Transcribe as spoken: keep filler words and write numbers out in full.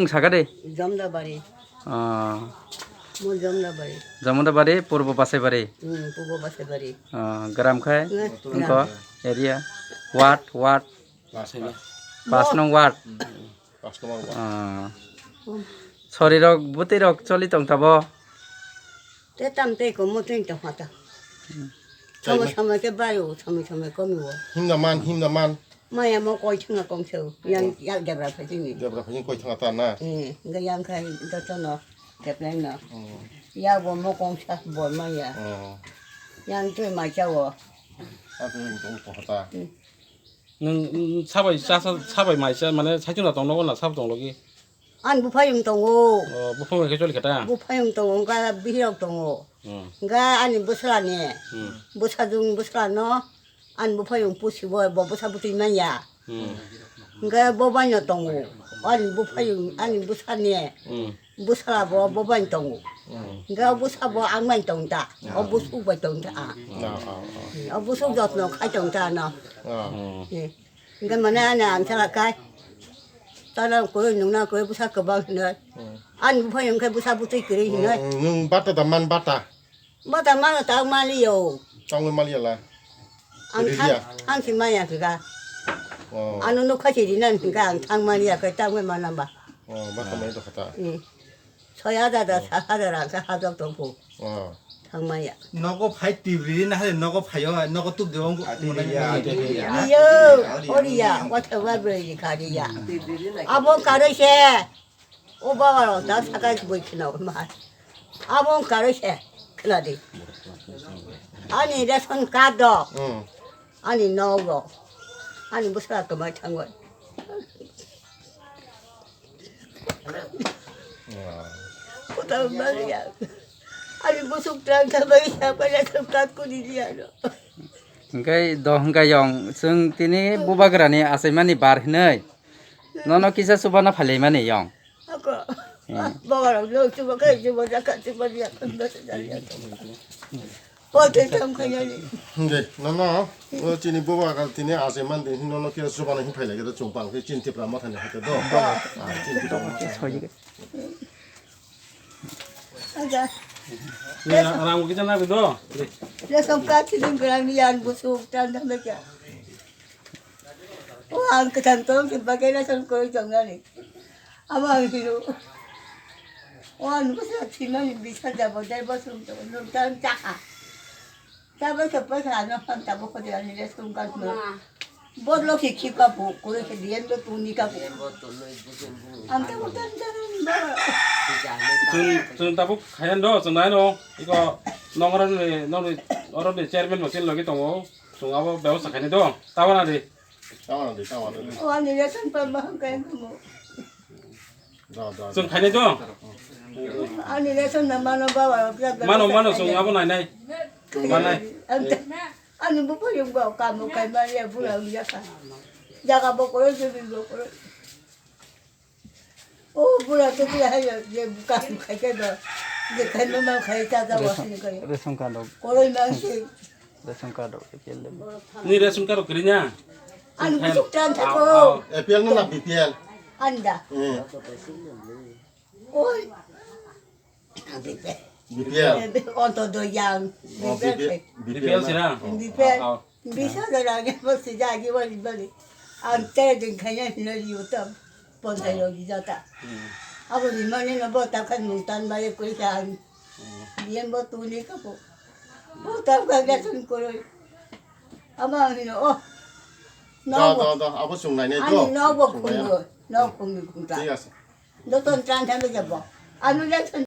Sakade? Jamdabari. Ah. Mo Jamdabari. Jamdabari, Purbo Basaibari. Hmm, Purbo Basaibari. Ah, gram khai? Nge, wngkho? Gram. Area? Ward, ward. Pas nong ward. Pas nong ward. Ah. Hmm. Sorirok, bwtwirok choli tong tabo? Te tam tei komo tei tong hata. Hmm. Samai samai ke bai o, samai samai komi o. Himna man, himna man. Maya mo koi thanga kong seu, yang yak debra phai tini. Debra phai koi thanga ta na. Eh, ga yang khai dotono, kepleng no. Hmm. Ya bo mo kong sa bo maya. Hmm. Yang tui mai cha o. Apa yang tong tong hata? Hmm. Nwng, nwng sabai cha, cha, sabai mai cha, mane saichung na tong nogo na sabo tong logi? Ani buphayung tongo. O, buphayung khe choli khe ta? Buphayung tongo, wngkha bihirok tongo. Hmm. Wngkha ani bwsla ni. Hmm. Bwsajwng bwsla no ani buphayung pusi bo, bo bwsa bwtwi manya. Hmm. Wngkha bo bai no tongo. Ani buphayung, ani bwsa ni. Hmm. Bwsla bo, bo bai tongo. Hmm. Wngkha bwsa bo ang bai tong ta. Hmm. O bwsuk bai tong ta. Hmm, hmm, hmm. O bwsuk jotno khai tong ta no. Hmm. Hmm. Hingke mane ani ansala kai. Tala koi nungna koi bwsa kwbang hinoi. Hmm. Ani buphai hingke bwsa bwtwi kwrwi hinoi. Hmm, nwng bata da man bata? Bata mano ta maliyo. Tangwi maliya la? Ang thang, thang si maya kha. Oh. Ano nukha si rina hingke ang thang maliya khe tangwi mana ba. Oh, bata mani to khata. Hmm. Soi hajar da, sat hajar ang khe hajak tong kho. Oh. Thangmaya. Nogo phai tibri na hai nogo phaio, nogo tup de ong. Iyo, oriya, wata wa bre kariya. Abo karoi se. O baba ro da sakai boi khna ma. Abo karoi se. Khna di. Ani ration card do. Hmm. Ani nogo. Ani bwsla kwmai thangoi. Wow. Kota Maria. Ani busuk tang tang bai sa pai na tang kat ko di dia no. Hingke do hingke yong chwng tini bubagrani achaimani bar hinoi. Nono kisa chubana phailaimani yong. Ako. Hmm. Bawa lo lo chuba kai chuba jaka chuba dia kan basa dia. Hwnkhe nono, o chini bobo aga tini achai man di, nono khe chubana hin phailai khe chwng pang khe chini Tipra Motha ni hwnkhe do. Ah, chini Tipra Motha. Aga. Ni rang kisa na do. Ration card chini gram yan busuk tan da me kya. O ang kwthang tong se bagwi ration koi tong nani. Abo ang hino. O ang bwsa thimani bisa jabo dai bosong tong nung tan taha. Tabo se paisa ano han tabo khodi ani ration card no. Bor lo ki ki ka bu koi se diyen do tuni ka bu. Ang tabo tan tan ba. Chwng, chwng tabuk khayan do, chwng nai no. Iko nong oro ni, nong ni, oro ni chairman bo chini logi tongo. Chwng abo bebosta khainai do. Tabana di. Tabana di, tabana di. O ani ration pa ba hang kai mo. Da, da, da. Chwng khainai do. Ani ration na mano ba wa. Mano, mano, chwng abo nai nai. Manai. Ani buphayung ba kamu kai ma ya bula ya ka. Jaga bokoro je bi bokoro. O bura to bura hai je buka khai ke do. Je khai ma ma khai ta ta wa sin kai. Ration card rok. Koroi ma se. Ration card rok A P L le. Ni ration card rok kiri nya? Anu busuk tan thako. A P L no na B P L? Anda. Hmm. Oi. B P L. Onto do yang. Oh, B P L. B P L sira. B P L. Oh, oh. Bisa da lagi mo sija agi wali bali. Ang te din khanya hino yutam. Ponta yogi jata. Hmm. Abo ni mani no bo ta khan mutan ba ye koi khan. Hmm. Yen bo tu ni ka bo. Bo ta ka ga tun koroi. Ama hino oh. Da, da, da. Abo sung nai ne do. Ani no bo khum do. No khum ni khum ta. Thik ase. Doton tran than jabo. Anu le than.